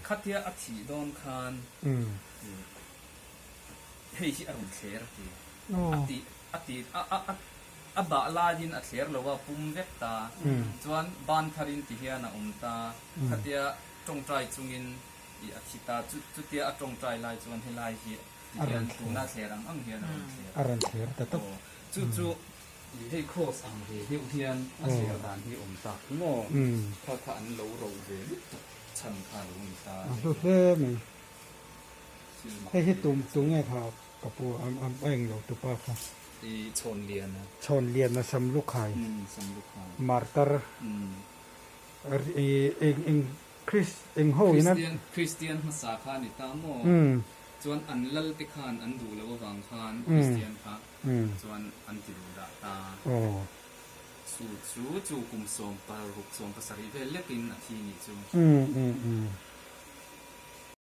Khatia a thih dawn khan hei hi a rawn thler a ti. A ti a ti a a a a bah laiin a thler lo a, pum vek ta. Chuan ban tharin ti hian a awm ta. Khatia tawngtai chungin i a thi ta. Chu chutia a tawngtai lai chuan helai hi ti hian tuna thler ang ang hian a rawn thler. A rawn thler ta tawp. Aw, chu chu i hei cross ang ve deuh hian a thler dan hi awm tak maw? Kha kha an lo ro ve lutuk chhan kha lo ni ta. A hlu hle mai. Hei hi tum tu nge kha ka pu a eng lo tupa kha. I Chhawnliana. Chhawnliana Samlukhai. Samlukhai. Martar. I eng eng Chris eng ho ina. Christian Christian hmasa kha a ni ta maw? Chuan an lal te khan an duh loh avang khan Christian kha chuan an ti duh dah ta. Chu chu chu kum 16 17 vel lekin a thi nih chu.